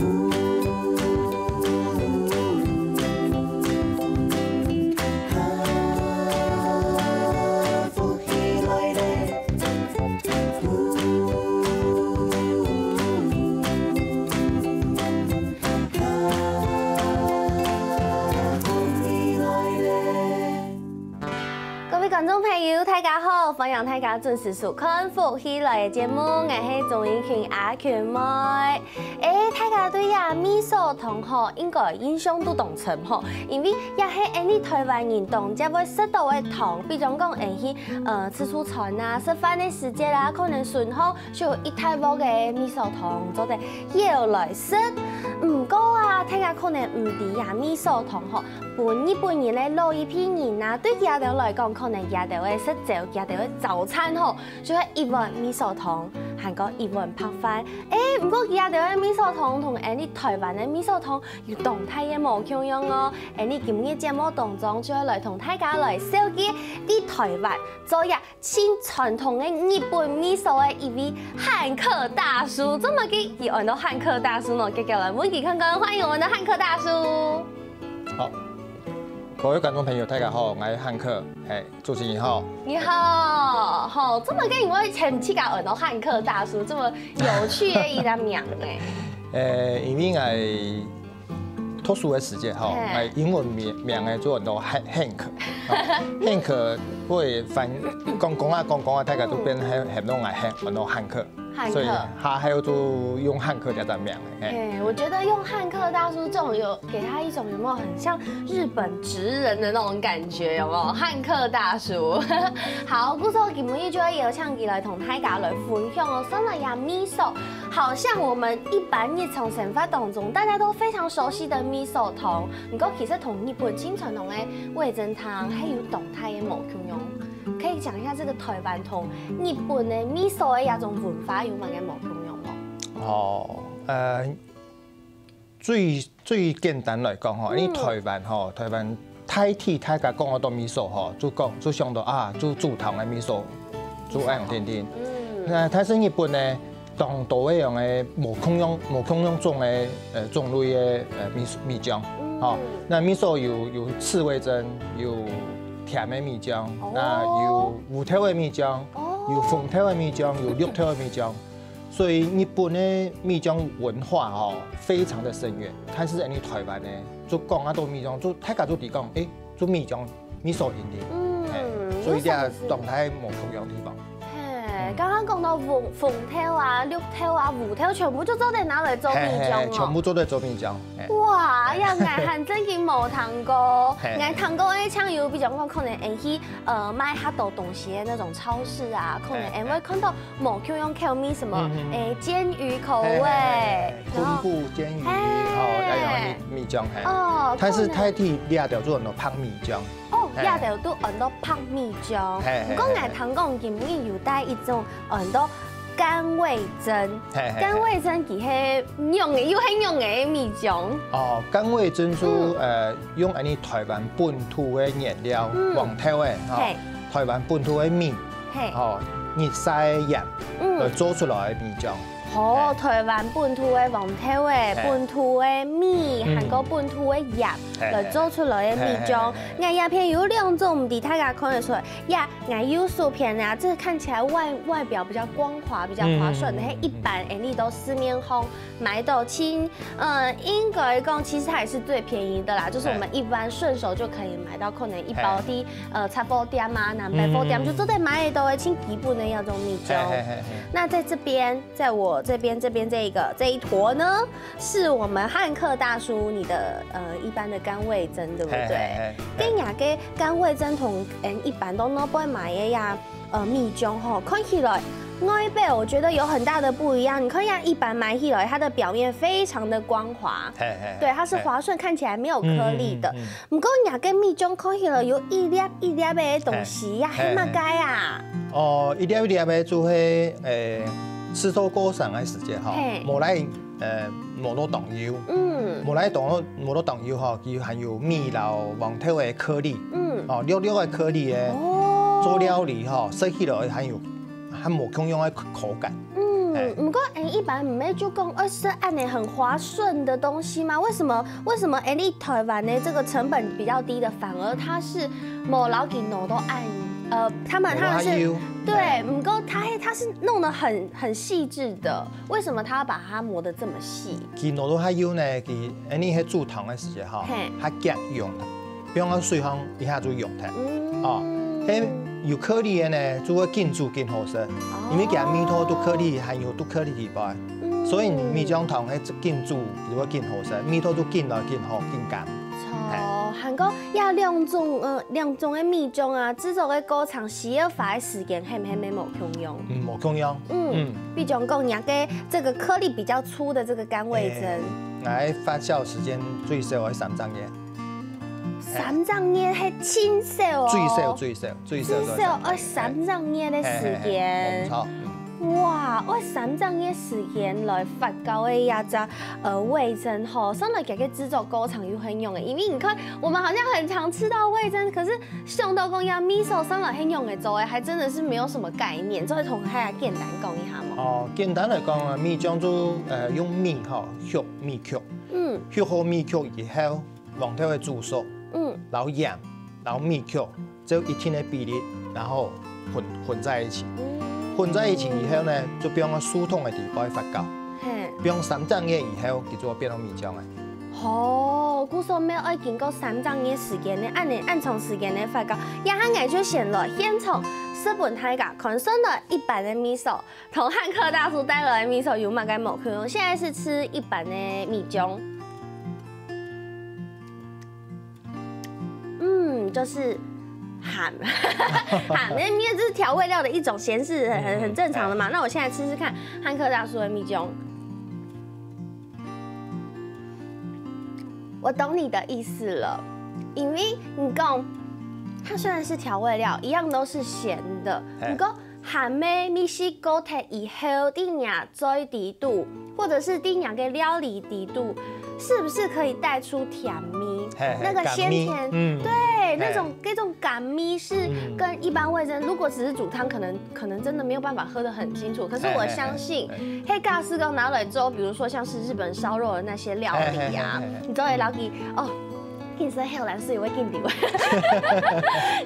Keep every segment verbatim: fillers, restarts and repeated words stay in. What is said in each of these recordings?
各位觀眾朋友，大家好！歡迎大家準時收看《福氣來了》節目，𠊎係鍾怡群阿群妹。誒，大家對這味噌湯吼，應該印象都當深吼，因為這係𠊎俚臺灣人當輒會食著个湯，比將講𠊎俚去，呃，自助餐啊，食飯个時節啊，可能順後就有一大鑊个味噌湯做得舀來食。毋過啊，大家可能毋知這味噌湯吼， 分日本人个老一輩人啊，對佢兜來講，可能佢兜个食朝，佢兜个早餐吼，就係一碗味噌湯，還過一碗白飯。誒，毋過佢兜个味噌湯同𠊎俚臺灣个味噌湯有當大个無共樣哦。𠊎俚今日節目當中就愛來同大家來紹介在臺灣做這盡傳統个日本味噌个一位漢克大叔。做麼个佢安到漢克大叔呢？遽遽來問佢看看。歡迎我們的漢克大叔。 好，各位觀眾朋友，大家好，𠊎係漢克，嘿，主持人好。你好，吼，做麼个你會稱自家安到漢克大叔，這麼有趣个一個名呢？呃，因為𠊎讀書个時節吼，嘿。𠊎英文名，名个就安到Hank，吼，Hank會翻，講講啊講講啊，大家都變喊，喊到𠊎漢，安到漢克。 漢克。所以他還有就用漢克這隻名，嘿。嘿，我覺得用漢克大叔這種有，給他一種有沒有很像日本職人的那種感覺，有沒有？漢克大叔。好，故所今日就愛邀請佢來同大家來分享哦。說到這味噌，好像我們一般日常生活當中大家都非常熟悉的味噌湯，毋過其實同日本盡傳統个味噌湯還有當大个無共樣。 可以講一下這個臺灣同日本个味噌个這種文化有麼个無共樣無？哦，呃，最，最簡單來講吼，因為臺灣吼，臺灣大體大家講到味噌吼，就講，就想到啊，就煮湯个味噌，就恁樣定定。嗯。那但是日本呢， 當多个樣个無共樣、無共樣種个，呃，種類个，呃，米，米醬，嗯。吼。那味噌有，有刺味噌，有甜个米醬，哦。那有烏豆个米醬，哦。有紅豆个米醬，有綠豆个米醬。所以日本个米醬文化吼，非常的深遠。但是𠊎俚臺灣呢，就講啊，到米醬，就大家就知講，誒，就米醬 味噌定定。嗯，嘿，所以這有啥个事？當大無共樣个地方。嘿，嗯。剛剛講到紅，紅豆啊、綠豆啊、烏豆，全部就做得拿來做米醬哦。嘿，嘿，全部做得做米醬，嘿。哇，這𠊎還真經無聽過。嘿。𠊎聽過个醬油，比如講可能會去，呃，賣較多東西个那種超市啊，可能會看到無共樣口味，什麼，嗯，嗯。誒，煎魚口味，嘿，嘿，嘿，然後昆布煎魚，嘿。吼，還有米，米醬，嘿。哦，但是可能大體這條做很多白米醬。 哦，嘿。這兜都安到白米醬。嘿，嘿，毋過𠊎聽講今日有帶一種安到甘味噌。嘿，嘿，嘿。甘味噌佢係仰仔，又係仰仔个米醬？哦，甘味噌就，嗯。呃，用𠊎俚臺灣本土个原料，嗯。黃豆仔，吼，嘿。臺灣本土个米，嘿。吼，日曬个鹽，嗯。來做出來个米醬。 吼，嘿。臺灣本土个黃豆仔，嘿。本土个米，嗯。還過本土个鹽，嘿，嘿。來做出來个米醬。嘿，嘿，嘿。𠊎這片有兩種，毋知大家看得出來。呀，𠊎右手片啊，這個看起來外，外表比較光滑、比較滑順的，嗯，嗯，嗯，嗯。係一般，誒，你到市面上買到盡，呃，應該講其實還是最便宜的啦，就是我們，嘿。一般順手就可以買到，可能一包的，嘿。呃，雜貨店啊、南北貨店，嗯，嗯，嗯。就做得買得到个盡基本个那種米醬。嘿，嘿，嘿，嘿。那在這邊 在我這邊，這邊這個，這一坨呢，是我們漢克大叔你的，呃，一般的甘味噌，對不對？嘿，嘿，嘿，嘿。跟雅个甘味噌同，嗯，一般都拿來賣个呀，呃，米醬吼，看起來外表我覺得有很大的不一樣。你看一下，一般買起來，它的表面非常的光滑，嘿，嘿，嘿，對，它是滑順，嘿。看起來沒有顆粒的。嗯，嗯，嗯，嗯。 毋過若个米醬看起來有一粒一粒个東西呀，嘿，係麼个啊？哦，一粒一粒个就係，誒，製作過程个時節吼，嘿。無來，呃，無落當幼，嗯。無來當，無落當幼吼，佢還有米摎黃豆个顆粒，嗯。哦，綠綠个顆粒个，哦。做料理吼，食起來還有，還無共樣个口感。嗯。嗯，毋過，哎，一般毋係就講愛食恁呢很滑順的東西嗎？為什麼為什麼哎，你台灣的這個成本比較低的，反而它是無摎佢弄到恁，呃，他們他們是，無摎佢，對，毋過它它是弄得很很細緻的，為什麼它要把它磨得這麼細？佢弄到較幼呢，佢，哎，你係煮湯个時節吼，嘿，較遽溶，比方講水分一下就溶忒。嗯，哦，該有顆粒个呢，就會緊煮緊好食，因為佢味道都顆粒，含有都顆粒裡背。 所以米漿湯係緊煮，就會緊好食，味道就緊來緊好，緊甘。著，還過這兩種，呃，兩種个米漿啊，製作个過程需要花个時間，係毋係無共樣？嗯，無共樣。嗯，比如講，你个這個顆粒比較粗的這個乾味噌，欸，來發酵時間最少愛三隻月。三隻月係盡少哦。最少最少最少最少愛三隻月个時間。無錯。 哇，愛三隻月个時間來發酵个這隻，呃，味噌吼，算來佢个製作過程又係仰仔，因為你看，我們好像很常吃到味噌，可是想到講這味噌算來係仰仔做个，還真的是沒有什麼概念，做得同大家簡單講一下嗎？哦，簡單來講啊，米漿就，呃，用米吼，畜米畜，嗯，畜好米畜以後， 黃豆个煮熟，嗯，摎鹽，摎米曲，只有一定个比例，然後混混在一起。混在一起以後呢，就放到樹桶个底背發酵。嘿，放三隻月以後，佢就會變到米漿个。吼，故所乜愛經過三隻月時間呢，恁呢恁長時間个發酵，這下𠊎就先來現場食分大家看，算來一般个味噌，同漢克大叔帶來个味噌有麼个無共樣？現在是吃一般个米漿。 嗯，就是鹹，鹹，那因為這是調味料的一種鹹是很很很正常的嘛。那我現在吃吃看漢克大叔的米漿。我懂你的意思了，因為你講它雖然是調味料，一樣都是鹹的，不過 鹹个味緒過忒以後，在若嘴裡肚，或者是在若个料理裡肚，是不是可以帶出甜味？嘿，嘿，那個鮮甜，甘味，嗯。對，嘿。那種，那種甘味是跟一般味噌，如果只是煮湯，可能，可能真的沒有辦法喝得很清楚。可是我相信，嘿，嘿，嘿，嘿。嘿，假使講拿來做，比如說像是日本燒肉的那些料理啊，嘿，嘿，嘿，嘿，嘿。你就會了解，哦， 緊食口瀾水會緊流。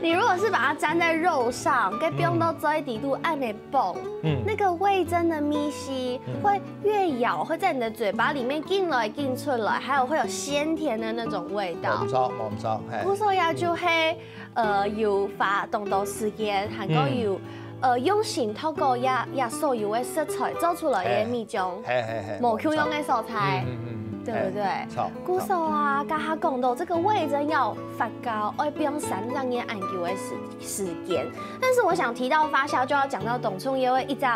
你如果是把它沾在肉上，該放到嘴裡肚恁呢放，嗯。那個味噌的味緒會越咬，會在你的嘴巴裡面緊來緊出來，還有會有鮮甜的那種味道。無毋著，無毋著，嘿。故所以啊，就係，呃，有花當多時間，還過有，呃，用心透過這，這所有的食材做出來的米漿。嘿，嘿，嘿，無共樣个所在。嗯，嗯，嗯，嗯。 對不對？嘿，著，故所啊，剛剛講到這個味噌要發酵，愛放三隻月恁久个時時間。但是我想提到發酵，就要講到當重要个一隻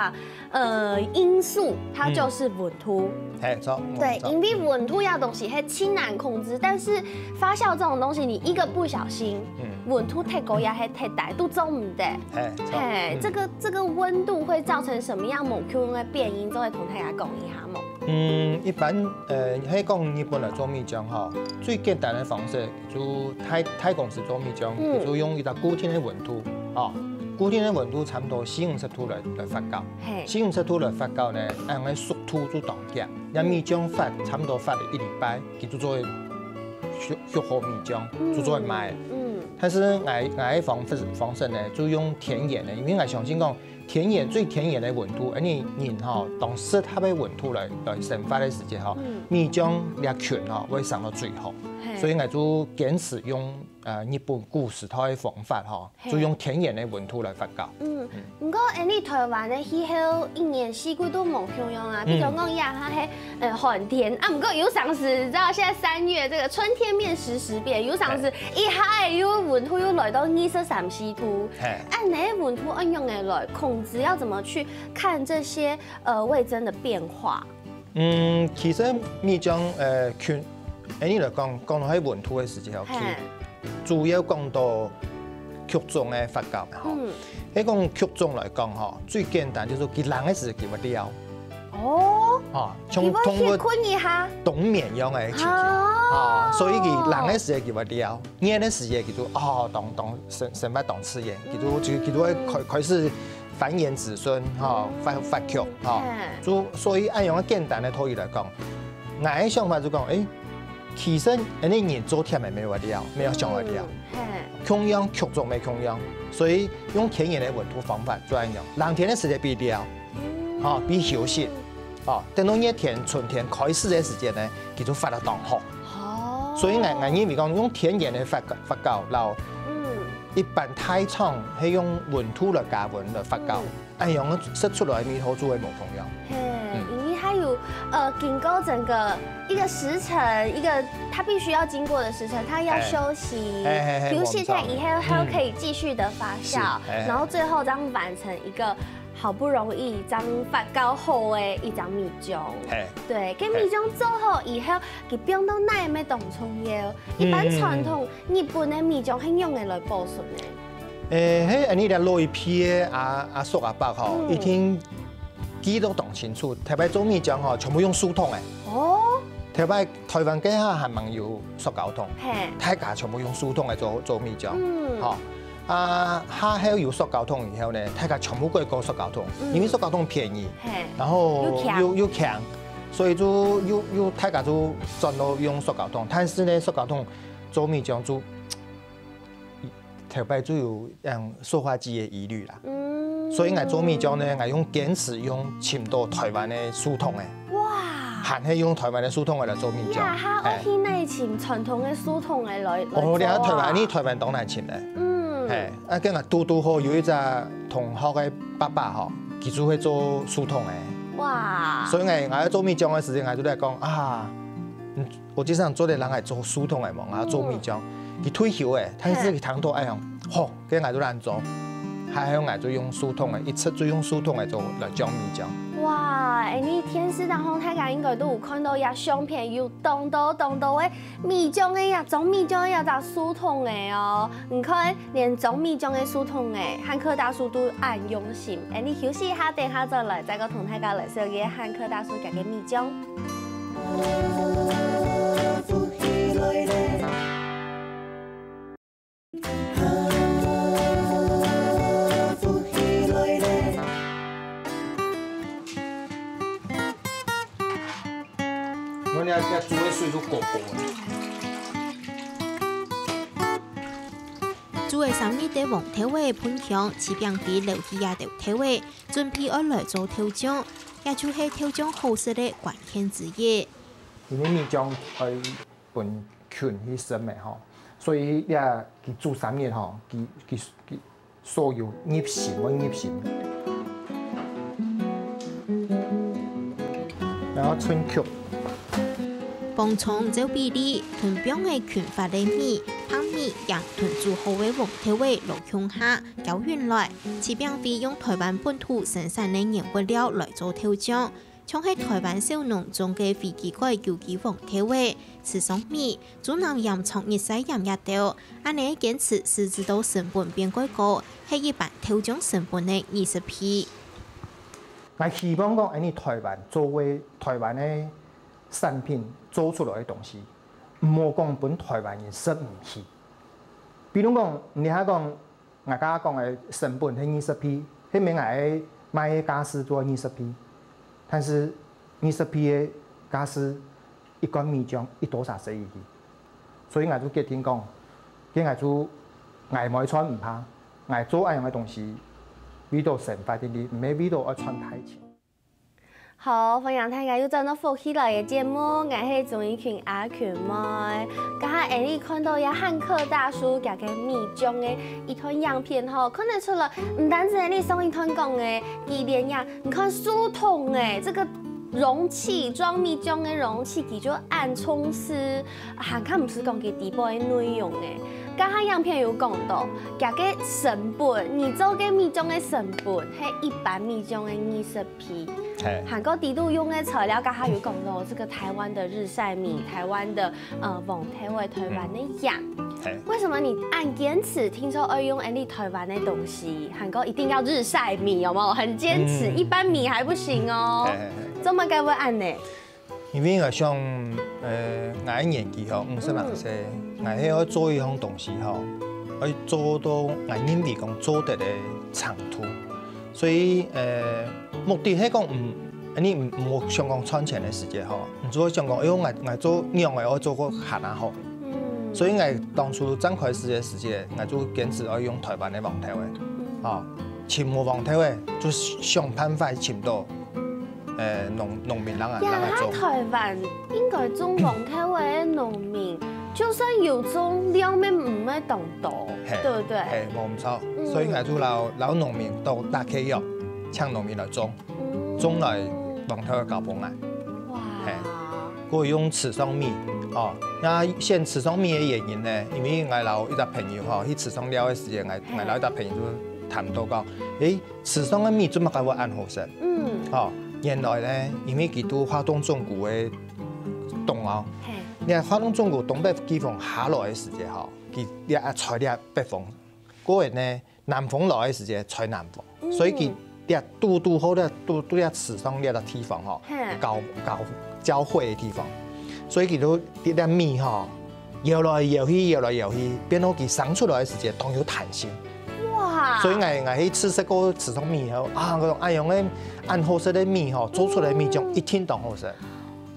呃因素，它就是溫度。嗯。嘿，著，對，著。因為溫度這東西係盡難控制，但是發酵這種東西，你一個不小心，嗯。溫度忒高也係忒低，都做毋得。嘿，著，嘿，嗯。這個，這個溫度會造成什麼樣無共樣个變因，做得同大家講一下無？ 嗯，一般，呃，係講日本來做米漿吼，最簡單个方式就大，大公司做米漿，嗯。就用一個固定个溫度，吼，固定个溫度差不多四五十度來，來發酵。嘿。四五十度來發酵呢，恁樣个速度就當遽。該米漿發，差不多發一禮拜，佢就做會畜，畜好米漿，嗯。就做會賣。嗯。但是𠊎，𠊎个方式，方式呢，就用天然个，因為𠊎相信講， 天然，最天然个溫度，恁呢人吼，當適合个溫度來，來生活个時節吼，嗯。米漿這菌吼，會生到最好。嘿。所以𠊎就堅持用，呃，日本古時代个方法吼，嘿。就用天然个溫度來發酵。嗯，毋過，恁呢台灣个氣候一年四季都無共樣啊，嗯。比如講，這下係，呃，寒天啊，毋過有當時，你知道現在三月這個春天變時時變，有當時一下仔又溫度又來到二十三四度，嘿。 恁呢溫度愛仰仔來控制，要怎麼去看這些，呃，味噌的變化？嗯，其實米漿，呃，菌，恁呢來講，講到該溫度个時節吼，嘿。其實主要講到畜種个發酵吼。嗯。該講畜種來講吼，最簡單就係佢冷个時節佢會尞。哦。哦，像，佢會歇睏一下。冬眠樣个情形。哦。哦，所以佢冷个時節佢會尞。 熱个時節，佢就，哦，當，當，生，生活當自然，佢就，就，佢就會開，開始繁衍子孙吼，發發育吼。就所以恁樣个簡單个道理來講，𠊎个想法就講，誒，其實恁樣人做甜个無會了，無想會了，共樣畜種無共樣，所以用天然个溫度方法做恁樣，冷天个時節比了，吼，比休息，哦，等到熱天、春天開始个時節呢，佢就發到當好。所以𠊎𠊎認為講用天然个發發酵，然後一般大廠係用溫度來加溫來發酵，恁樣食出來个味道就會無共樣。嘿，因為它有呃經過整個一個時辰，一個它必須要經過的時辰，它要休息，嘿嘿嘿休息一下以後，它又可以繼續的發酵，然後最後這樣完成一個好不容易這樣發酵好的一張米漿。嘿，對，該米漿做好以後，佢放到哪位當重要？一般傳統日本个米漿係用个來保存个。 誒，係恁呢个老一輩个阿阿叔阿伯吼，一定記得當清楚，頭擺做米漿吼，全部用手動个。哦，頭擺台灣該下還吂有塑膠桶，嘿，大家全部用手動个做做米漿，嗯吼。啊，下後有塑膠桶以後呢，大家全部改過塑膠桶，因為塑膠桶便宜，嘿，然後又強又又強，所以就又又大家就轉到用塑膠桶。但是呢，塑膠桶做米漿就頭擺就有嗯塑化劑个疑慮啦。嗯，所以𠊎做米漿呢，𠊎用堅持用尋到台灣个手桶个，哇，還係用台灣个手桶个來做米漿。呀，哈，哎我去那尋傳統个手桶个來來哦，你看台灣，做啊你台灣當難尋个。嗯，嘿，啊，跟𠊎拄拄好有一隻同學个爸爸吼，佢就會做手桶个。哇，所以𠊎𠊎愛做米漿个時節，𠊎就來講啊，嗯，我經常做得人來做手桶个嘛，𠊎做米漿，佢退休个，但是佢聽到哎呀，吼，跟𠊎就難做，還好𠊎就用手桶个，一直就用手桶个做來漿米漿。哇，哎，你電視當中大家應該都有看到呀，相片有當多當多个米漿个呀，裝米漿个呀，隻手桶个哦。你看，連裝米漿个手桶个，漢克大叔都恁用心。哎，你休息一下，等下再來，再過同大家來紹介漢克大叔家个米漿。 我這這煮个水就高高个。煮个三日个黃豆仔、歕香、柿餅皮摎起這兜豆仔，準備愛來做豆漿，也就係豆漿好食个關鍵之一。因為米漿愛分菌去生个吼，所以這佢煮三日吼，佢佢佢所有入心，會入心。然後春菊，磅重照比例，同放个菌發个米、白米、鹽同煮好个黃豆仔摎共下攪勻來，柿餅皮用台灣本土生產个原物料來做豆漿， 像係台灣小農種个飛機改有機黃豆仔，試上米，豬南鹽炒日曬鹽這兜，恁呢堅持使直到成本變過高，係一般豆漿成本个二十倍。 𠊎希望講，恁呢台灣做个台灣个產品做出來个東西，毋好講分台灣人食毋起。比如講，你還講 𠊎剛剛講个成本係二十倍，係毋係𠊎个賣个價數做二十倍？但是二十倍个價數，一罐米漿一多少食入去？所以𠊎就決定講，該𠊎就𠊎無愛賺毋怕，𠊎做恁樣个東西，為著生活定定，毋係為著愛賺大錢。 好，歡迎大家又轉到福氣來个節目，𠊎係鍾怡群阿群妹。剛剛𠊎俚看到這漢克大叔佢个米漿个一段影片吼，看得出來，毋單止𠊎俚上一段講个幾連呀，你看手桶欸，這個容器裝米漿个容器，佢就恁重視，還較毋使講佢底背个內容欸。剛剛影片有講到，佢个成本，你做个米漿个成本係一般米漿个二十 皮。嘿，還過底肚用个材料，剛剛有講到這個台灣的日曬米、台灣的呃黃豆仔、台灣的鹽。嘿，為什麼你恁堅持，聽說愛用恁樣台灣的東西，還過一定要日曬米，有沒有？很堅持，嗯一般米還不行哦嘿。嘿嘿。怎麼該會恁呢？因為𠊎想，呃，𠊎个年紀吼，五十零歲，𠊎係愛做一項東西吼，愛做到𠊎認為講做得个程度。所以，呃，目的係講，嗯，你毋，毋好想講賺錢个時節吼，你就會想講，哎喲，𠊎，𠊎做仰仔，𠊎做个還較好。所以𠊎當初正開始个時節，𠊎就堅持愛用臺灣个黃豆仔，啊，尋無黃豆仔，就想辦法尋到，呃，農，農民讓𠊎，讓𠊎做。臺灣應該種黃豆仔个農民，就算有種，量也毋會當多，係，對不對？係，無毋著。所以𠊎就摎，摎農民都打契約，請農民來種，種來黃豆仔交分𠊎。哇！係。 過用池上米，哦，該選池上米个原因呢，因為𠊎摎一隻朋友吼，去池上尞个時節，𠊎，𠊎摎一隻朋友就談到講，欸，池上个米做麼个會恁好食？嗯，哦，原來呢，因為佢在花東縱谷个東哦，係，你看花東縱谷東北季風下來个時節吼，佢這吹這北風，過後呢， 南風來个時節吹南風，所以佢這堵堵好這堵堵這池上這个地方吼，交交交匯个地方，所以佢就這粒米吼，搖來搖去，搖來搖去，變到佢生出來个時節當有彈性。哇！所以𠊎𠊎去試食過池上米後啊，𠊎講哎喲，恁好食个米吼，做出來个米醬一定當好食。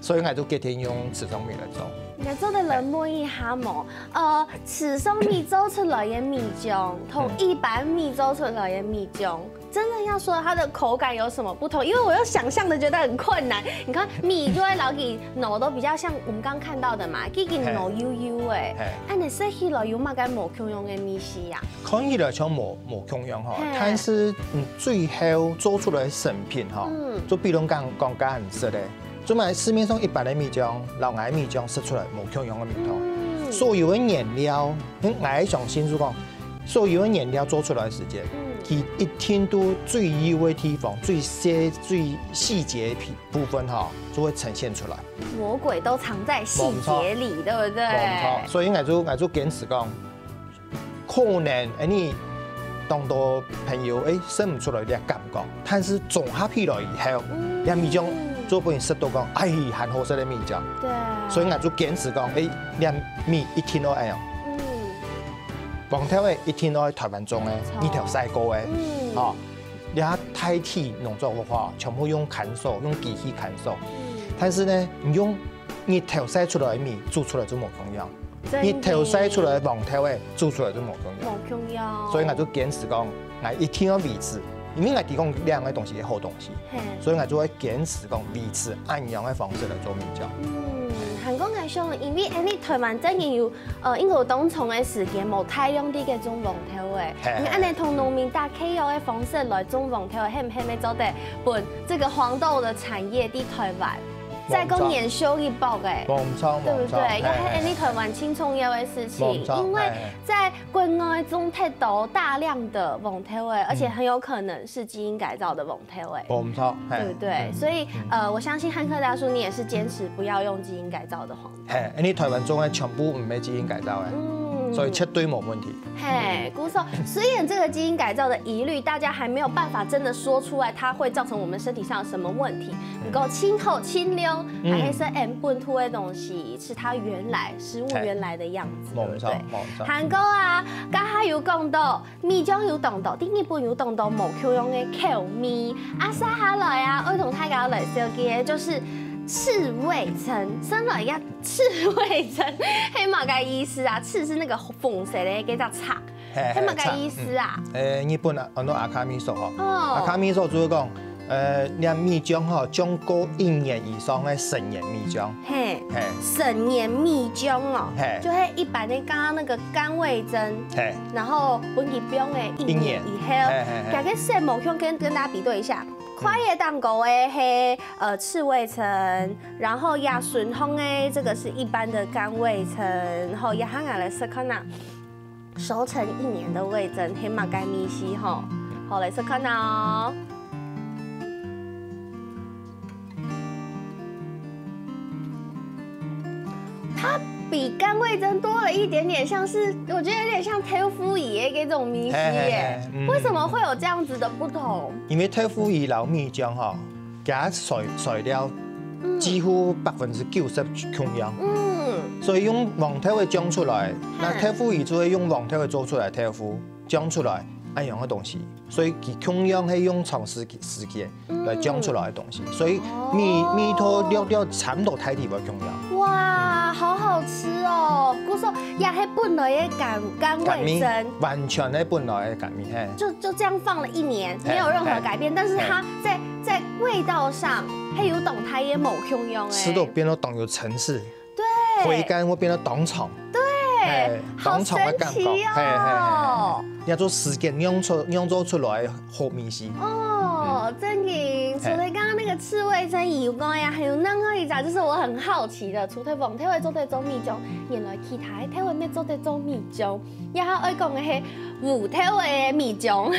所以𠊎就決定用池上米來做。你做得來問一下無？呃，池上米做出來个米醬，同一般米做出來个米醬，真的要說它的口感有什麼不同？因為我又想像的覺得很困難。你看米就會摎佢挼到比較像我們剛剛看到的嘛，佢已經挼幼幼欸，恁樣食起來有麼个無共樣个味緒呀？看起來像無無共樣吼，但是嗯最後做出來个成品吼，就比如講講該恁食个。 做麼个市面上一般个米醬，摎𠊎个米醬食出來無共樣个味道。所有个原料，𠊎相信就講，所有个原料做出來个時節，佢一定都最幼个地方、最細、最細節个部部分吼，就會呈現出來。魔鬼都藏在細節裡，對不對？無毋著，所以𠊎就𠊎就堅持講， 可能恁樣當多朋友欸食毋出來這感覺，但是綜合起來以後，這米醬做分人食到講，哎，還好食个米醬。對。所以𠊎就堅持講，欸，這米一定愛恁樣。嗯。黃豆仔一定愛臺灣種个，日頭曬過个，吼，這大體農作物吼，全部用乾燥，用機器乾燥。但是呢，你用日頭曬出來个米，煮出來就無共樣。 日頭曬出來个黃豆仔，煮出來就無共樣。無共樣。所以𠊎就堅持講，𠊎一定愛維持，因為𠊎知講這兩个東西係好東西，所以𠊎就會堅持講維持恁樣个方式來做米醬。嗯，還過𠊎想，因為恁樣臺灣正經有，呃，應該有當長个時間無大量地个種黃豆仔，你恁樣同農民打契約个方式來種黃豆仔，係毋係會做得分這個黃豆的產業在臺灣 再過延續一步欸，無毋著，對不對？無毋著，也係恁樣臺灣盡重要个事情，因為在國外種忒多大量的黃豆仔，而且很有可能是基因改造的黃豆仔，無毋著，對不對？所以呃，我相信漢克大叔你也是堅持不要用基因改造的黃豆。係，恁樣臺灣種个全部毋係基因改造个，所以絕對無問題。 嘿，故所，雖然這個基因改造的疑慮，大家還沒有辦法真的說出來，它會造成我們身體上有什麼問題。毋過盡好盡量，還係食𠊎等本土个東西，吃它原來食物原來的樣子，對不對？無毋著，無毋著。還過啊，剛剛有講到，米醬有當多，在日本有當多無共樣个口味。啊，接下來啊，愛同大家來紹介个就是赤味噌，先來一下 赤味噌，係麼个意思啊？赤是那個紅色个該隻赤，係麼个意思啊？欸，日本啊，安到赤味噌吼，赤味噌就係講，呃，這米醬吼，醬過一年以上个陳年米醬，係，陳年米醬哦，係，就係一般的剛剛那個乾味噌，係，然後分佢放个一年以後，一年，係係係，這個色無共樣，跟跟大家比對一下，看个當高个係呃赤味噌。 然後這脣項个這個是一般的乾味噌，吼，這下𠊎來試看啊，熟成一年的味噌，係麼个味緒吼？好，來試看哦。它比乾味噌多了一點點，像是，我覺得有點像豆腐乳的那種味緒耶。為什麼會有這樣子的不同？因為豆腐乳摎米醬吼， 佢个材材料幾乎百分之九十共樣。嗯，所以用黃豆仔醬出來，該豆腐乳就係用黃豆仔做出來豆腐醬出來，恁樣个東西。所以佢共樣係用長時期時間來種出來个東西，所以味味道略略差毋多大體會共樣。哇，好好吃哦！故所也係本來个甘甘味噌，完全係本來个甘味，嘿。就就這樣放了一年，沒有任何改變，但是它在在味道上還有當大个無共樣哎。食到變到當有層次，對，回甘會變到當長，對，嘿，好當長个感覺，神奇哦！你要做時間釀出釀造出來好味緒。哦，正經，除了剛剛那個赤味噌以外呀，還有另外一隻，就是我很好奇的，除了黃豆仔做得做米漿，原來其他豆仔乜做得做米漿。然後愛講个係烏豆仔个米漿，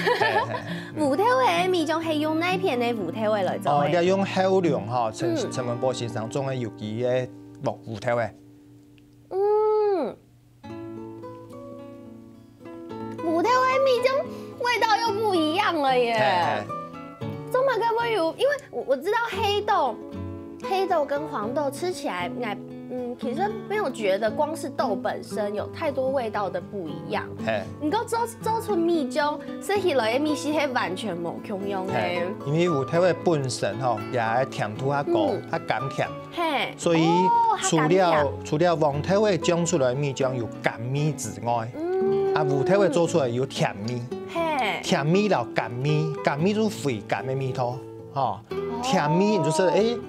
烏豆仔个米漿係用哪片个烏豆仔來做哦，个？你要用後龍哈，陳嗯陳文波先生種个有機个烏烏豆仔。嗯，烏豆仔个米漿味道又不一樣了耶。嘿嘿做麼个會有？因為我我知道黑豆，黑豆跟黃豆吃起來，哎，嗯，其實沒有覺得光是豆本身有太多味道的不一樣。嘿。毋過做做出米漿，食起來个味緒係完全無共樣个。嘿，因為烏豆仔本身吼，也甜度較高嗯，較甘甜，嘿，所以哦，除較甘甜了除了黃豆仔種出來个米漿有甘味之外，嗯啊烏豆仔做出來有甜味，嘿，甜味摎甘味，甘味就係回甘个味道，吼，甜味就係誒，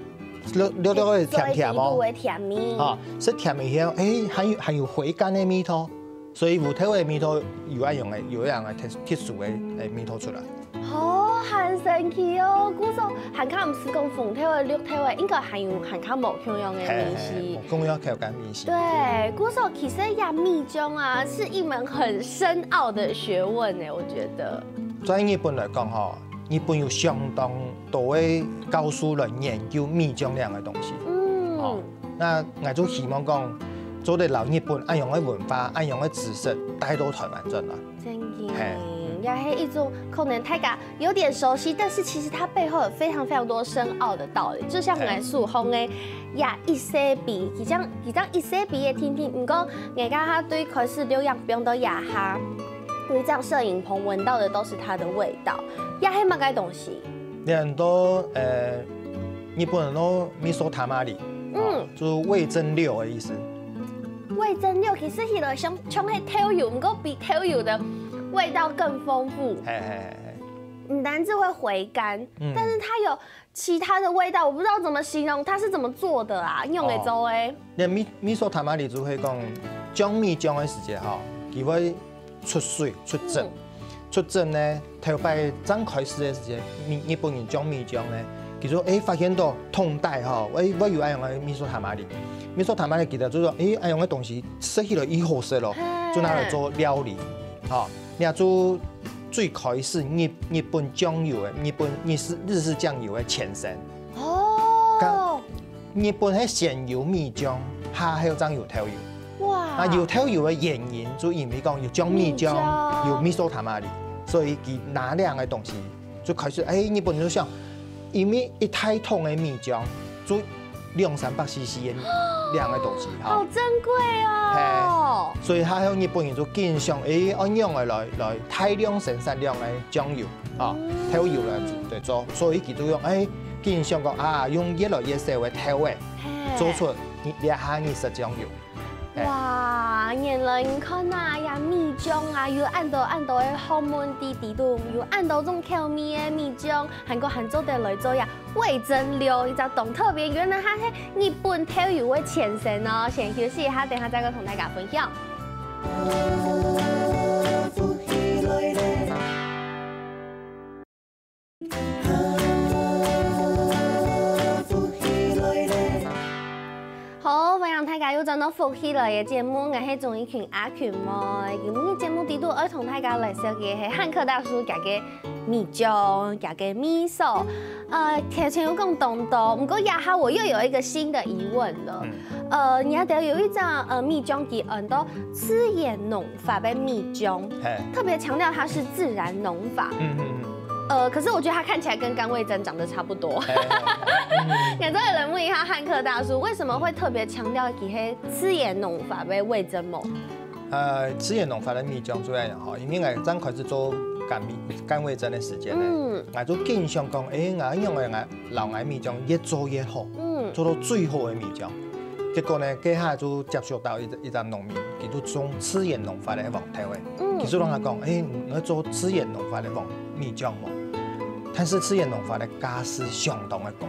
略略略仔甜甜哦。所以底肚个甜味。啊，係甜个時候，誒，還有還有回甘个味道，所以烏豆仔个味道有恁樣个有恁樣个特特殊个誒味道出來。哦，還神奇哦！故所還較毋係講紅豆仔、綠豆仔，應該還有還較無共樣个味緒。無共樣口感味緒。對，故所其實這米漿啊，是一門很深奧的學問呢，我覺得。在日本來講吼，日本有相當多个教授來研究米漿這樣个東西。嗯哦，那𠊎就希望講，做得摎日本恁樣个文化、恁樣个知識帶到台灣轉來。真的嘿，也係一種可能大家有點熟悉，但是其實它背後有非常非常多深奧的道理。就像𠊎所講个，這一細杯，其實其實一細杯个甜甜，毋過𠊎剛剛對開始錄影放到這下，對這樣攝影棚聞到的都是它的味道，這係麼个東西？你很多呃，日本人都味噌たまり，嗯，就是味噌溜的意思。味噌溜其實起來像像係豆油，毋過比豆油的味道更豐富。嘿嘿嘿嘿，毋單只會回甘，嗯但是它有其他的味道，我不知道怎麼形容，它是怎麼做的啊？用个做个？你味味噌たまり就係講，漿米漿个時節吼，佢會出水出汁，嗯出汁呢，頭擺正開始个時節，日日本人漿米漿呢，佢就誒發現到當代吼，誒會有恁樣个味噌たまり，味噌たまり佢就就講，誒恁樣个東西食起來異好食咯，嘿就拿來做料理，吼，你看就最開始日日本醬油个，日本日式日式醬油个前身。哦，日本係先有米漿，下後正有豆油。哇，啊，有豆油个原因，就因為講有漿米漿，米漿有味噌たまり，所以佢拿兩个東西就開始，誒，日本人就想，因為一大桶个米漿就兩三百C C个兩个東西哈。好珍貴哦。所以下後日本人就緊想，誒，恁樣个來來大量生產量个醬油啊，豆油來來做，所以佢就用，誒，緊想講啊，用越來越少个豆仔，嘿做出這下日式醬油。嘿哇，原來你看啊，呀，米漿啊，有恁多恁多个學問在裡肚，有恁多種口味个米漿，還過還做得來做呀味噌溜，一隻當特別，原來它係日本豆油个前身哦。先休息一下，等下再過同大家分享。好，歡迎大家又轉到福氣來个節目，𠊎係鍾怡群阿群妹。今日節目裡肚愛同大家來紹介个係漢克大叔佢个米漿，佢个味噌。呃，頭前有講當多，毋過這下我又有一個新的疑問了。呃，你兜有一隻呃米漿佢安到自然農法个米漿，嘿，特別強調它是自然農法。嗯嗯嗯，呃，可是我覺得它看起來跟甘味噌長得差不多。嘿嘿嘿𠊎再來問一下漢克大叔，為什麼會特別強調佢係自然農法个味噌無？呃，自然農法个米漿主要吼，因為𠊎正開始做乾米、乾味噌个時間呢，嗯。𠊎就緊想講，欸，𠊎仰會𠊎摎𠊎米漿越做越好，嗯。做到最好个米漿。結果呢，該下就接觸到一隻、一隻農民，佢就種自然農法个黃豆个。嗯。佢就同𠊎講，欸，你愛做自然農法个黃米漿無？但是自然農法个價數相當个高。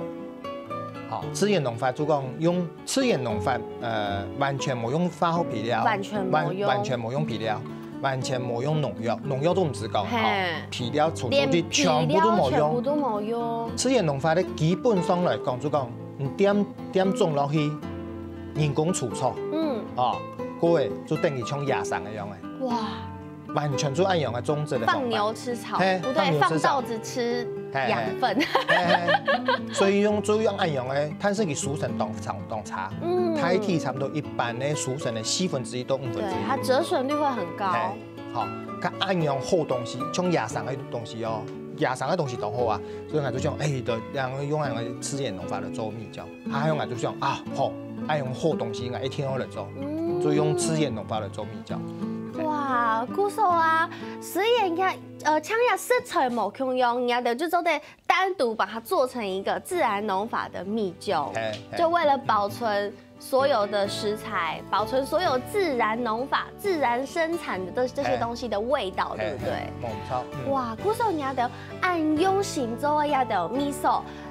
好，自然農法就講用自然農法，呃，完全無用化學肥料，完全無用。完、完全無用肥料，完全無用農藥，農藥都毋使講，嘿。吼，肥料、除草劑全部都無用。連肥料全部都無用。自然農法个基本上來講，就講你點、點種落去，人工除草，嗯。哦，該个就等於像野生个樣个。哇。 完全就恁樣个種植个方法。放牛吃草，嘿，不對，放牛吃草。放稻子吃養分。嘿，嘿。嘿，嘿。所以用、就用恁樣个，但是佢收成當、當、當差，嗯。大體差不多一般个收成个四分之一到五分之一。對，它折損率會很高。嘿，好，佢恁樣好東西，像野生个東西哦，野生个東西當好啊，所以𠊎就想，欸，就用、用恁樣个自然農法來做米漿。 啊，𠊎就想啊，好，愛用好東西，𠊎一定愛來做，嗯。就用自然農法來做米漿。哇，故所啊，雖然講，呃，像這食材無共樣，人家就做得單獨把它做成一個自然農法的米酒，嘿，嘿。就為了保存所有的食材，保存所有自然農法、自然生產的這、這些東西的味道，嘿，對不對？嘿，嘿，無錯，嗯。哇，故所人家就恁用心做个這兜味素，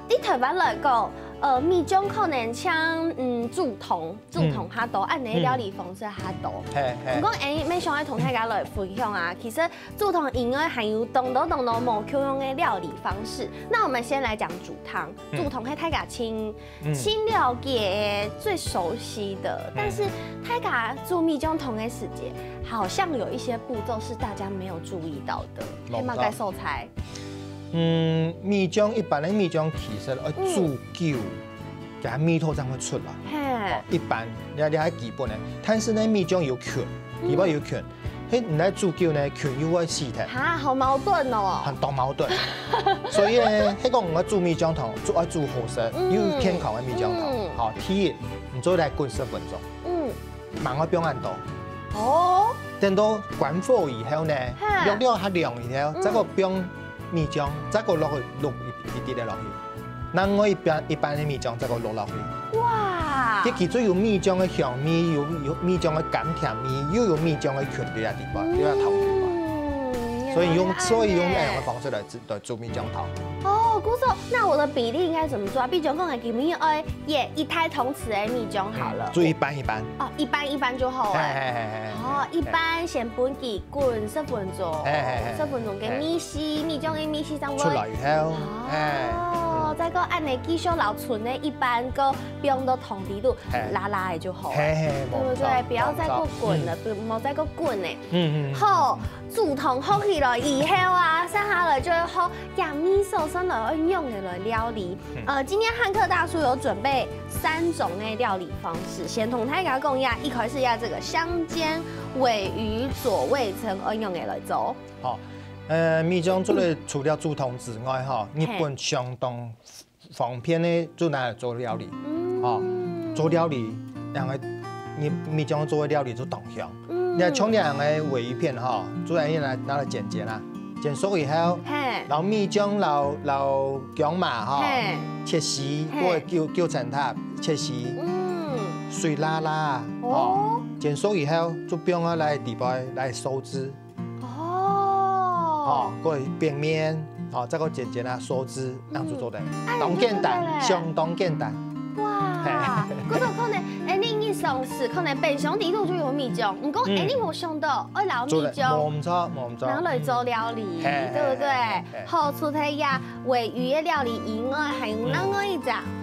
對臺灣來講，呃，米漿可能像，嗯，煮湯，煮湯較多，嗯。恁樣个料理方式較多。嗯。嘿，嘿。毋過，欸，𠊎想愛同大家來分享啊，其實煮湯以外還有當多當多無共樣个料理方式。那我們先來講煮湯，嗯。煮湯係大家盡，嗯。盡了解、最熟悉的，嗯。但是大家煮米漿湯个時節，好像有一些步驟是大家沒有注意到的，無錯。係麼个所在？ 嗯，米漿，一般个米漿其實愛煮久，嗯。佢味道正會出來。嘿。哦，一般，這、這係基本个。但是呢，米漿有菌，嗯。佢會有菌，係你來煮久呢，菌又會死忒。哈，好矛盾哦。很多矛盾。所以呢，係講𠊎煮米漿湯，就愛煮好食，嗯。又健康个米漿湯。嗯。好，第一，你做得滾十分鐘。嗯。 毋愛放恁多。哦。等到關火以後呢，哈。略略較涼以後，嗯。再過放米漿，再過落去，落一、一滴仔落去。另外一般、一般个米漿再過落落去。哇。佢其實有米漿个香味，有、有米漿个甘甜味，又有米漿个菌在該地方，嗯，在該湯裡面。所以用、原來係恁樣。所以用恁樣个方式來煮。 對，煮米漿湯。哦，故所，那我的比例應該怎麼做啊？比如講，今日愛一、一大湯匙个米漿好了。嗯，煮一半一半。哦，一半一半就好了。嘿，嘿，嘿，嘿。哦，一半先分佢滾十分鐘，嘿，嘿，嘿。十分鐘个米絲，嘿。米漿个米絲正會出來以後，哦，嘿，嗯。再過恁樣繼續摎賰个一半，過放到湯底肚，嘿。拉拉个就好了，嘿，嘿，對不對？無錯，不要再過滾了，無錯。嗯。不，莫再過滾了。嗯，嗯，嗯。好， 煮湯好起來以後啊，接下來就愛學這味素上來愛仰仔來料理。嗯。呃，今天漢克大叔有準備三種个料理方式，先同大家講一下，一開始愛這個香煎鮪魚佐味噌愛仰仔來做。好，呃，米漿做得除了煮湯之外，吼，嘿。日本相當 方便个，就拿來做料理。嗯。哦，做料理，然後你、你將做个料理就當香。嗯。你看像這樣个鮪魚片吼，就拿來、拿來煎煎啊，煎熟以後，嘿。摎米漿摎、摎薑嫲吼，嘿。切絲，嘿。或者九、九層塔切絲，嗯。水辣辣，哦。哦，煎熟以後就放下來底背來收汁。 哦。哦，過冰麵，哦，再過煎煎啊，收汁，恁樣就做得。嗯。哎，當簡單，就做得了。相當簡單。哇，嘿。故所可能，哎，你日常時可能冰箱底肚就有米漿，毋過，嗯。哎，你無想到，愛摎米漿做得，無錯，無錯。拿來做料理，嗯。嘿，對不對？嘿，嘿，嘿。好，除了呀，鮪魚个料理以外，還有另外一隻，嗯。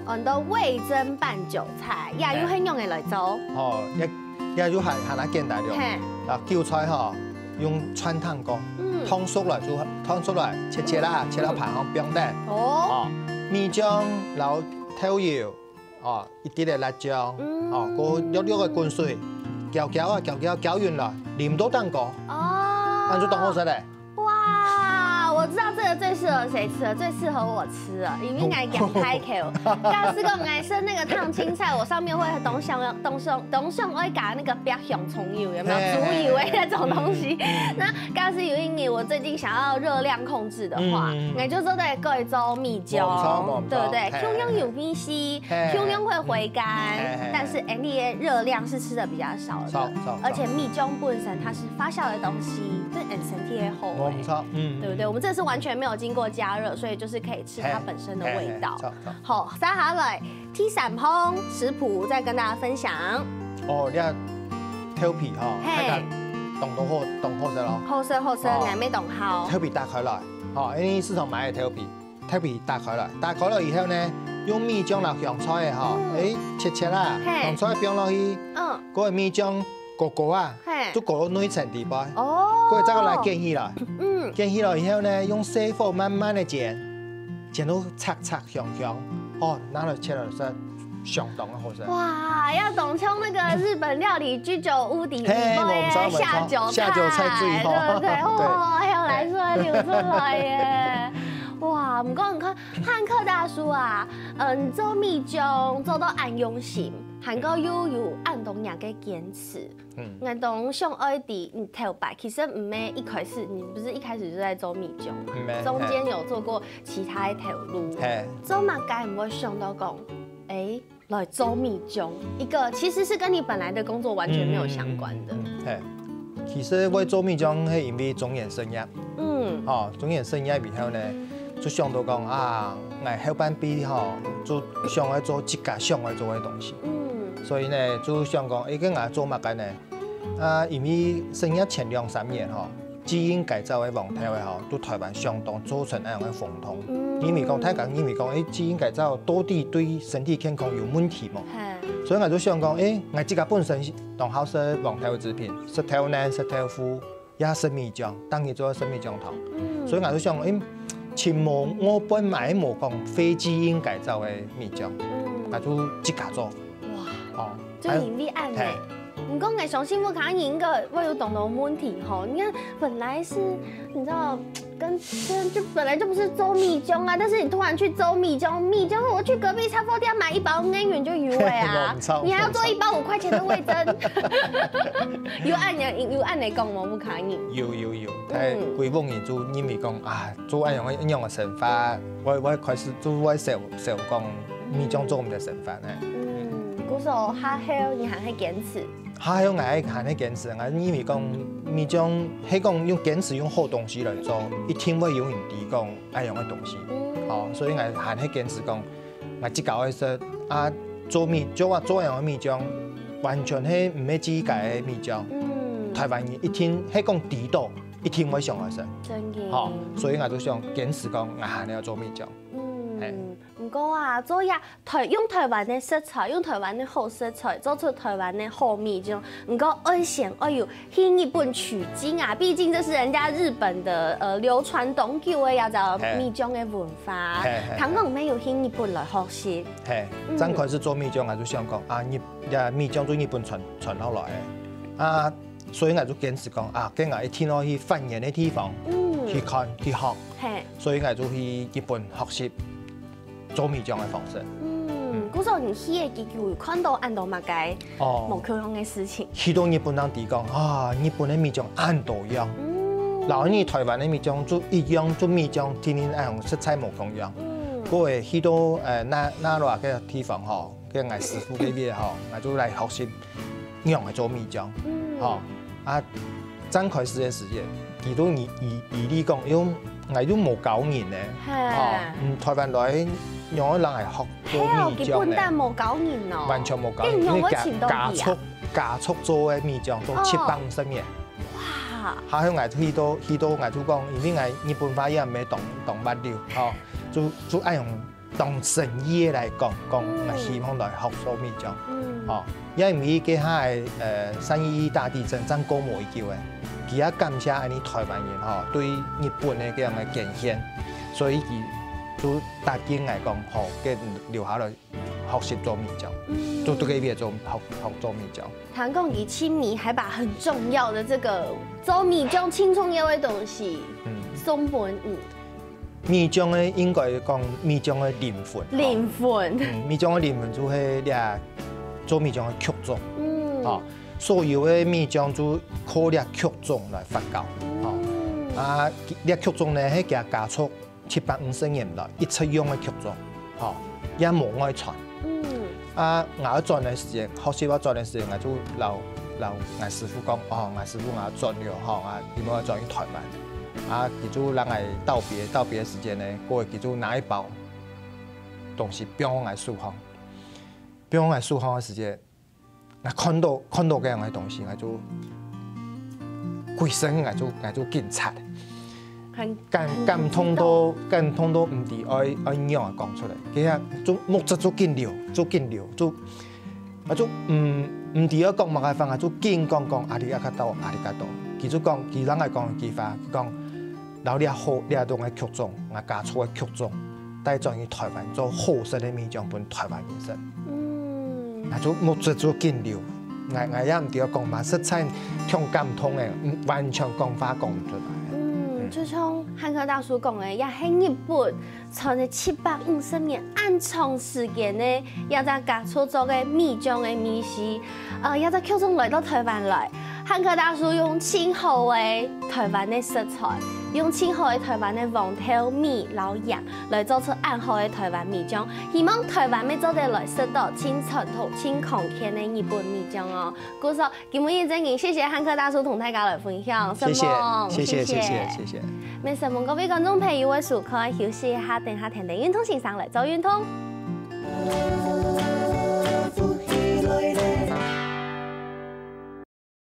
安到味噌拌韭菜，呀，嘿。又係仰仔來做？哦，也 也就還、還較簡單了。嘿。啊，韭菜吼，用汆燙過，嗯。燙熟來就、燙熟來，切切啦，嗯。切到盤項放等。哦。哦，米漿摎豆油，哦，一滴仔辣椒，嗯。哦，過略略个滾水，攪攪啊，攪攪攪勻來，淋到蛋糕，哦。恁樣就當好食咧。 哇，我不知道這個最適合誰吃了，最適合我吃了，因為𠊎仰大口。假使講𠊎食那個燙青菜，我上面會當想、當想、當想愛加那個百香蔥油，有沒有？豬油的那種東西。那假使有一日我最近想要熱量控制的話，嗯，嗯，嗯。𠊎就做得改做米醬，無錯，無錯，對不對？嘿，共樣有味緒，嘿，共樣會回甘，嘿，嘿，但是𠊎个熱量是吃的比較少的，著，著，著。而且米醬本身它是發酵的東西，對𠊎身體也好。無錯，嗯。對不對？我們這是完全沒有經過加熱，所以就是可以吃它本身的味道。嘿，嘿，嘿，著，著。好，接下來第三項食譜再跟大家分享。哦，你看豆皮吼，嘿。大家當多好，當好食咯。好食，好食，哦。𠊎乜當好。豆皮打開來，吼，因為市場買个豆皮，豆皮打開來，打開來以後呢，用米醬摎香菜个吼，嗯。誒，切切啊，嘿。香菜放落去，嗯。該个米醬 過過啊，嘿。就過到內層底背。哦。過再過來捲起來。嗯。捲起來以後呢，用細火慢慢个煎，煎到脆脆香香。哦，拿來切來食，相當个好食。哇，愛當像那個日本料理居酒屋底背个下酒菜，嘿，無錯，無錯，下酒菜最好。對不對？對。哇，還有來出來流出來耶。哇，毋過你看，漢克大叔啊，嗯，做米醬做到恁用心，還過又有恁多年个堅持。 嗯。𠊎當想愛知，你頭擺，其實毋係一開始，你不是一開始就在做米醬嘛？毋係，中間有做過其他个頭路。嘿。做麼个毋會想到講，誒，來做米醬，一個其實是跟你本來的工作完全沒有相關的。嗯，嗯，嗯，嘿。其實會做米醬，係因為中年失業。嗯。吼，中年失業以後呢，就想到講啊，𠊎後半輩吼，就想愛做自家想愛做个東西。嗯。所以呢，就想講，誒，該𠊎做麼个呢？ 啊，因為成立前兩三年吼，基因改造个黃豆仔吼，在台灣相當造成恁樣个轟動。嗯。認為講，大家認為講，誒，基因改造到底對身體健康有問題無？嘿。所以𠊎就想講，誒，𠊎自家本身係當好食黃豆个製品，食豆奶、食豆腐，也食米醬，當然做食米醬湯。嗯。所以𠊎就想，誒，尋無外背買無講非基因改造个米醬，嗯。𠊎就自家做。哇。哦。 就因為恁樣。嘿。毋過𠊎相信屋下人應該會有當多問題吼。你看，本來是，你知道，跟，跟，就本來就不是做米醬啊，但是你突然去做米醬，米醬我去隔壁雜貨店買一包，恁樣就有了啊。無錯，你還要做一包五塊錢的味噌，有恁樣，有恁樣講無？屋下人。有，有，有，嗯。大家歸屋人就認為講啊，做恁樣个，恁樣个生活，𠊎，𠊎開始就會想，想講米醬做毋得生活呢。嗯，故所下後你還係堅持。 下後𠊎還係堅持，𠊎認為講米醬係講用堅持用好東西來做，一定會有人知講恁樣个東西。嗯。吼，所以𠊎還係堅持講，𠊎自家愛食啊，做米，做啊，做恁樣个米醬，完全係毋係自家个米醬。嗯。台灣人一定係講知道，一定會想愛食。真个。吼，所以𠊎就想堅持講，𠊎還係愛做米醬。嗯。嘿。 毋過啊，做這台，用台灣个食材，用台灣个好食材，做出台灣个好米醬。毋過愛先愛有去日本取經啊，畢竟這是人家日本的，呃，流傳當久个這種嘿。米醬个文化。嘿，嘿，聽講你有去日本來學習。嘿，嗯。正開始做米醬啊，就想講啊，日，呀，米醬對日本傳，傳落來个。啊，所以𠊎就堅持講啊，該𠊎一定愛去還原个地方，嗯。去看，去學。嘿。所以𠊎就去日本學習 做米醬个方式。嗯，故所你去个時節有看到恁多麼个哦。無共樣个事情？去到日本正知講，啊，日本个米醬恁多樣。嗯。然後你台灣个米醬就一樣，就米醬，天天恁樣，實在無共樣。嗯。過去去到，呃，那，那羅个地方吼，跟𠊎師傅該位吼，𠊎就來學習仰般做米醬。嗯。吼，啊， 正開始个時節，佢都以，以，以為講，因為𠊎又無教人呢，嘿。吼，嗯，台灣來，仰會人來學做米醬呢？嘿哦，佢本來無教人哦。完全無教人，你仰會尋到佢啊？因為家，家族，家族做个米醬，做七百五十年。哦。哇。下後𠊎去到，去到𠊎就講，因為𠊎日本話也毋係當，當滑溜，吼，就，就愛用 當誠意个來講，講嗯。𠊎希望來學做米醬。嗯。吼，也因為該下个，呃，三一一大地震正過無幾久个，佢也感謝𠊎俚台灣人吼，對日本个這樣个貢獻，所以佢就答應𠊎講，好，該留下來學習做米醬，嗯。就在該位做，學，學做米醬。聽講佢盡尾還把很重要的這個做米醬盡重要个東西，嗯。送分你。米漿个應該講米漿个靈魂。靈魂。嗯，米漿个靈魂就係這做米漿个曲種。嗯。哦，所有个米漿就靠這曲種來發酵。哦，啊，這曲種呢係佢家族七百五十年來一直用个曲種。哦，也無外傳。嗯。啊，𠊎愛轉个時間，學習愛轉个時間，𠊎就摎摎𠊎師傅講，哦，𠊎師傅𠊎愛轉了，吼，啊，你們愛轉去台灣。啊，佢就讓𠊎道別，道別个時間呢，過佢就拿一包東西放在𠊎手項，放在𠊎手項个時間，𠊎看到看到這樣个東西，𠊎就歸身𠊎就𠊎就緊顫。 感感動到感動到毋知愛愛仰仔講出來，佢啊就目汁就緊流，就緊流，就啊就毋毋知愛講麼个話，啊就緊講講阿里阿卡多，阿里卡多。佢就講，佢正來講一句話，佢講，摎這好這種个曲種，𠊎家族个曲種，帶轉去台灣做好食个米漿分台灣人食。嗯。啊就目汁就緊流，𠊎𠊎也毋知愛講麼，實在當感動个，完全講話講毋出來。嗯，就像漢克大叔講个，也係日本傳了七百五十年恁長時間呢，這隻家族做个米漿个味緒，呃，這隻曲種來到台灣來，漢克大叔用盡好个台灣个食材，用盡好个台灣个黃豆、米摎鹽來做出恁好个台灣米漿，希望台灣乜做得來食到盡傳統、盡康健个日本米漿哦。故所 今晡日真經謝謝漢克大叔同大家來分享，謝謝，承蒙，謝謝，謝謝，謝謝。乜承蒙各位觀眾朋友个收看，休息一下，等下天天運動先生來做運動。